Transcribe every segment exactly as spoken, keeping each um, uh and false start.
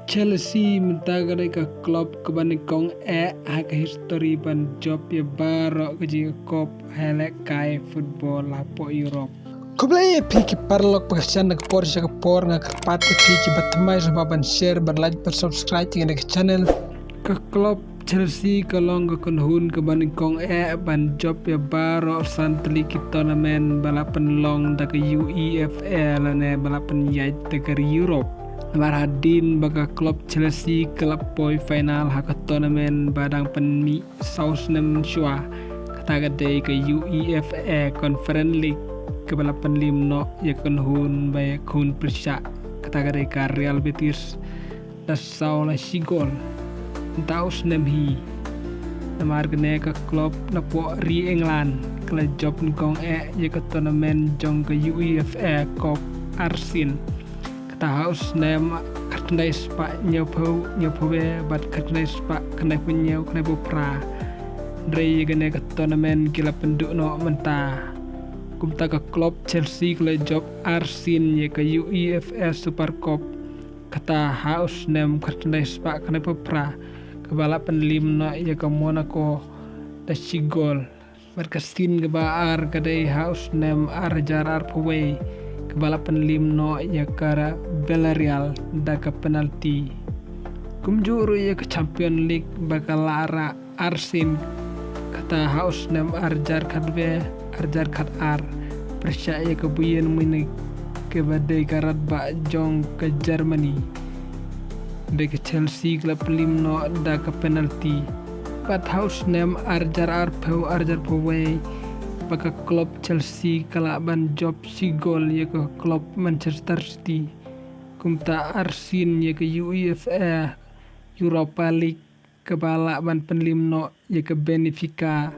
Chelsea mynta ka dei ka club kaba nyngkong eh ha ka history ban jop ïa baroh ka jingkop ha lehkai football hapoh Europe. Khublei ïa phi ki paralok ba kyrshan na ka por sha ka por, nga kyrpad ïa phi kiba thymmai sngewbha ban share, ban like, ban subscribe ïa kane ka channel. Ka club Chelsea ka long ka kynhun kaba nyngkong eh ban jop ïa baroh san tylli ki tournament ba la pynlong da ka UEFA lane ba la pynïaid da ka ri Europe. Namar hadien ba ka club Chelsea ka la poi final ha ka tournament ba dang pynmih saw snem shuwa, kata ka dei ka UEFA Conference League kaba la pynlim noh ïa ka kynhun ba ïakhun pyrshah, kata ka dei ka Real Betis, da saw la shi gol. Mynta u snem hi, namar kane ka club napoh ri England ka la jop nyngkong eh ïa ka tournament jong ka UEFA Cup arsien. Kata ha u snem khatkhyndai spah hynñiewphew hynñiewphew wei bad khatkhyndai spah khyndaiphew hynñiew khyndaiphew phra. Hynrei ïa kane ka tournament ki la pynduh noh mynta. Kumta ka club Chelsea ka la jop arsien ïa ka UEFA Super Cup, kata ha u snem khatkhyndai spah khyndaiphew phra, kaba la pynlim noh ïa ka Monaco da shi gol. Bad ka sien kaba ar ka dei ha u snem ar hajar arphew wei, kaba la pynlim noh ïa ka Villarreal da ka penalty. Kumjuh ruh ïa ka Champions League ba ka la rah arsien, kata ha u snem ar hajar khatwei ar hajar khatar, pyrshah ïa ka Bayern Munich kaba dei ka radbah jong ka Germany. Dei ka Chelsea ka la pynlim noh da ka penalty. Bad ha u snem ar hajar arphew ar hajar phew wei, ba ka club Chelsea ka lah ban jop shi gol ïa ka club Manchester City. Kumta arsien ïa ka UEFA Europa League kaba lah ban pynlim noh ïa ka Benfica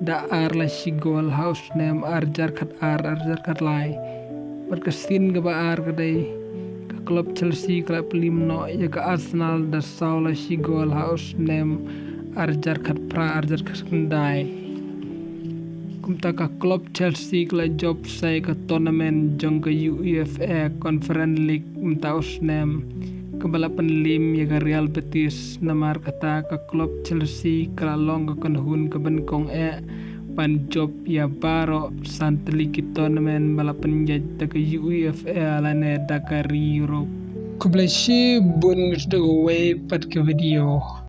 da ar la shi gol ha u snem ar hajar khatar ar hajar khatlai. Bad ka sien kaba ar ka dei ka club Chelsea ka la pynlim noh ïa ka Arsenal da saw la shi gol ha u snem ar hajar khatphra ar hajar khatkhyndai. Kumta ka club Chelsea ka la jop sa ïa ka tournament jong ka UEFA Conference League mynta u snem, kaba la pynlim ïa ka Real Betis. Namar kata ka club Chelsea ka la long ka kynhun kaba nyngkong eh ban jop ïa baroh san tylli ki tournament ba la pynïaid da ka UEFA lane da ka ri Europe. Khublei shibun, ngin ïa sdang kawei pat ka video.